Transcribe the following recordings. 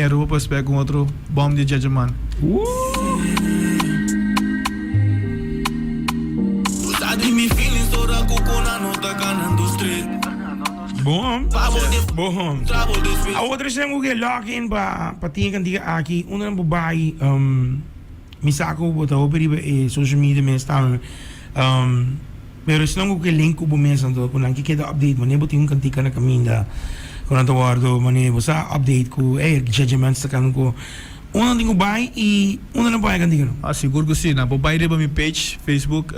Aruba por spek un otro bom di Jajaman. Bon, bon. A otro esnan ku ke log in pa pa tin e kantika aki, unda nan por bai? Mi sa ku bo ta hopi riba e social media mes tambe. Pero esnan ku ke link ku bo mes anto ku nan ke keda update manera bo tin un kantika na kaminda ku nan ta wòrdu manera bo sa update ku ey judgement ta kando ku unda nan tin ku bai i unda nan por haña kantika no. Ah sigur ku si, nan por bai riba mi page Facebook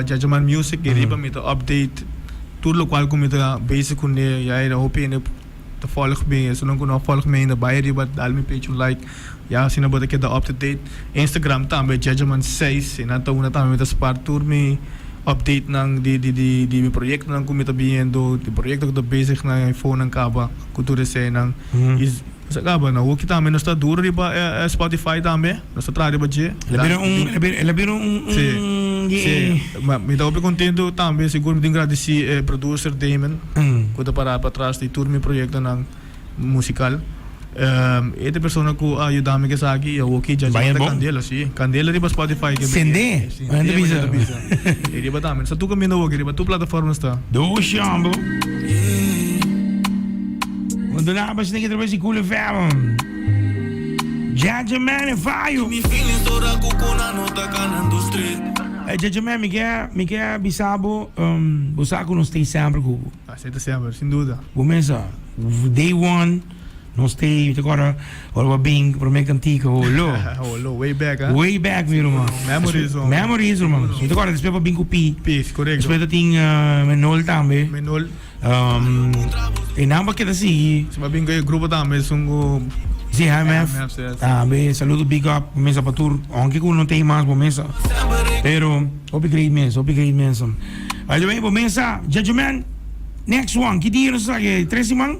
Judgement Music i riba mi ta update tur lokual ku mi ta bezig kuné ya e hopi hende ta volg mi esunnan ku no a volg mi ainda bai riba dal mi page un like ya asina bo ta keda up to date. Instagram tambe Judgeman seis e nan ta una tambe mi ta spar tur mi update nan di di di di mi proyectonan ku mi ta biendo di proyecto ku ta bezig nan e phone nan kaba ku tur eseinan y sa kaba na hoki tambe nos ta duro riba Spotify tambe nos ta traha riba dje. El a bira un el a bira un un di Si mi ta hopi contento tambe sigur mi tin gradeci e producer Damon ku ta para patras di tur mi proyectonan musical. E ta e persona ku a yuda mi ku esaki i awoki dja dja ta kandela si. Kandela riba Spotify ke Sende! Sende manera ta bisa. E riba tambe. Sa tur kaminda awoki riba tur plataforma sta. Dushi homber. Bo duna pa esnan ki trabes di Cool FM. Dja dja man e fayo. Dja dja man mi ke mi ke bisa bo bo sa ku nos tei semper ku bo. Así ta semper, sin duda. Bo mesa day one nos tei, mi ta acorda ora bo a bin prome cantica holo. Holo, way back ah. Way back mi ruman. Memories hombre. Memories ruman. Mi ta acorda despues bo a bin cu Pi. Pi, correcto. Despues ta tin Menol tambe. Menol. E nan bo a keda sigui. Si bo a bin cu e grupo tambe esun cu. Si, HMF. Tambe, saludo big up bo mesa pa tur, aunke cu no tei mas bo mesa. Pero. Hopi great mes, hopi great mes. By the way, bo mesa, Judgment, next one, ki dia nos ta saki? Tres siman?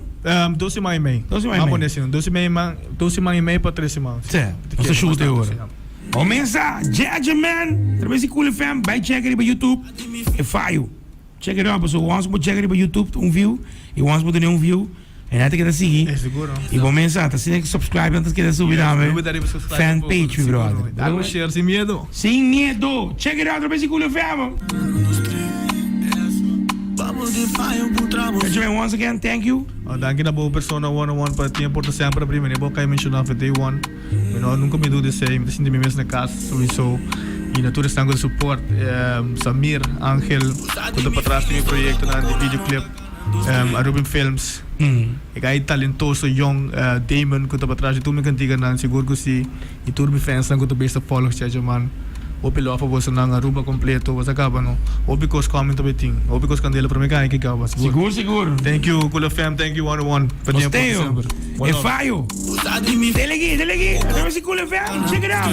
Dos siman i mei. Dos siman i mei. Pone asina, dos i mei, dos siman i mei pa tres siman. Sí, nos ta shoot e ora. Bo mesa, Judgment, trabes di Cool FM, bai check riba YouTube, e fayo. Check it out, pasobra once bo check riba YouTube ta un view y once bo tene un view e nan ta keda sigui y bo mes sa ta asina subscribe nan ta keda subi tambe fan page mi brother. Dal un share sin miedo. Sin miedo! Check it out Robesi Cool FM. Benjamin once again thank you. Danki na bo persona one on one pa tin e porta semper abri mi bo kai menciona for day one. Mi no nunca mi duda esey, mi ta sinti mi mes na cas souiso y na tur esnan cu ta support Samir, Angel cu ta patras di mi proyectonan di videoclip, Arubin Films, e guy talentoso young Damon cu ta patras di tur mi canticanan sigur cu si y tur mi fansnan cu ta bes ta follow Checho man. Hopi love pa bosonan Aruba completo boso a caba no hopi cos coming ta bay tin hopi cos candela prome caya ki caba sigur. Sigur sigur. Thank you Cool FM thank you one one pa Nos tiempo teo. semper. One E love. fayo. Dele aki dele aki atraves di Cool FM check it out.